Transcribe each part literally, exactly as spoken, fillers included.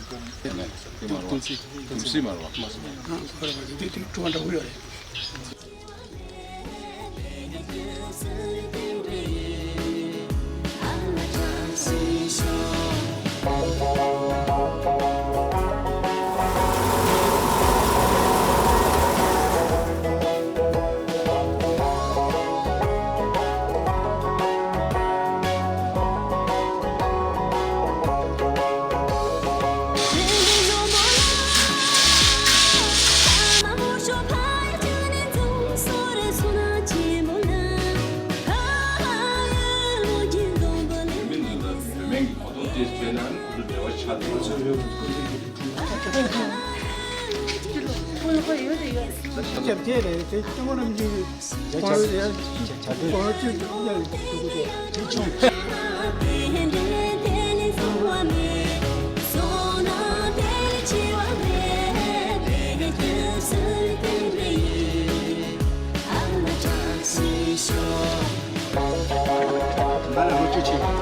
ཀུང་སི་མ་རེད་པ། འདི་དེ་ཀྲུང་འདྲ་བོ་ཡོད་རེད། མི་འདི་ལ་བོད་སྨན་གྱི་གོ་རྟོགས་ཏོག་ཙམ་སྤྲད་ན་ཁོ་ཚོ་འབྲེལ་བ་ཆགས་འདུག་སྐྱབས་རྗེ་རེད་དེ་སྐྱབས་མགོན་རིན་པོ་ཆེ་གི་དགོངས་པ་ཡ་གི་དགོངས་པ་ཅིག་ཡ་གི་ཐུགས་རྗེ་ཆེ། ཐུགས་རྗེ་ཆེ་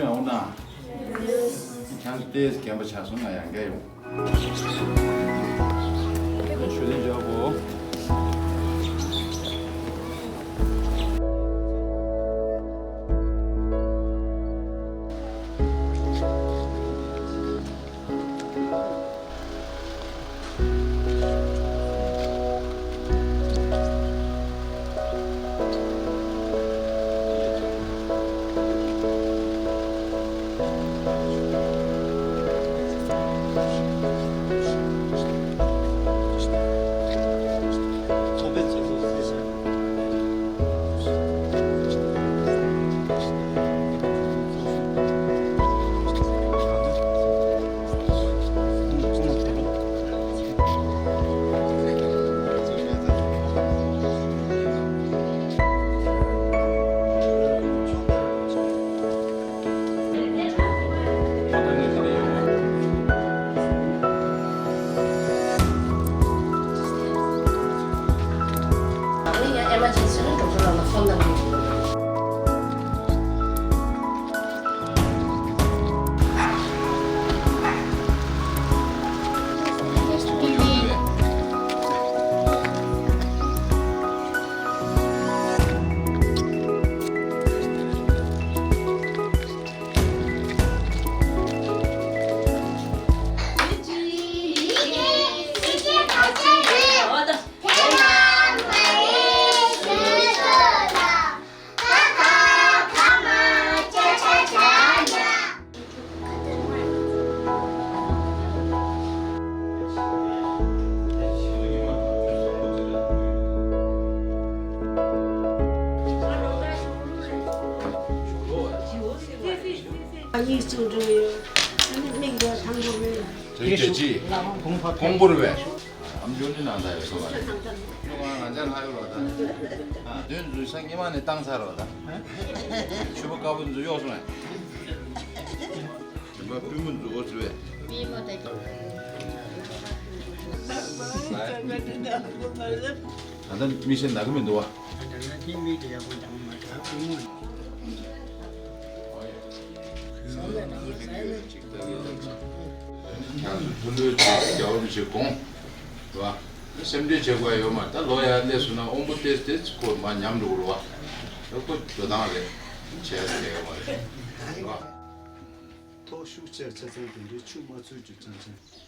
ཡོང་ན། ཁྱེད་ཚོ་ཏོག་ཙམ་རྒན་པ་ཆགས་སོང་ང་ཡང་བསྐྱར་ཡོང་། ཞུ་ལན་འཇོག་གོ། གཉིས་བཙུགས་འགྲོ་ཡོད། ཨ་ནི་མིག་འདི་དང་པོ་མེད། དེ་རྒྱལ་སྤྱི་ཁོང་པར་བས། ཨམ་ཅོག་ནི་ནང་ད་ཡོད་སོ་བ་རེད། ང་ང་ཅག་ལྷ་ཡོད་བ་ད། ཨ་དོན་འཛུལ་ས་སྔོན་མ་ནས་བཏང་ཚར་བ་ད། ཕྱུ་པ་དཀར་པོ་འཛུལ་གཡོག་སོང་ངས། དྲན་པ་པུས་མོ་འཛུལ་འོ་འཛུལ་བས། ད་ལྟ་མིག་ཤེལ་ན་གི་མི་འདུག་བ། ཁྱེད་ཚོ་ཐུགས་ལོས་བྱེད་རྒྱ་བོ་ཞིག་དགོངས། རེད་བ། སེམས་ཁྲལ་བྱེད་དགོས་ཡ་ཡོད་མ་རེད། ད་ལོ་ཡར་སླེབས་སོང་ན་དབང་པོ་ཏོག་ཙམ་ཁོ་མར་ཉམས་འགྲོ་གི་རེད་བ། ད་ཁོ་འགྲོ་སྟངས་རེད། བྱས་ཡ་ཡོད་མ་རེད། རེད་བ། ཐོག་ཤུགས་ཆེར་ཆེ་ཚང་དེ་འདྲའི་ཆུ་མ་ཚུད་རྒྱུ་ཚང་ཚང་།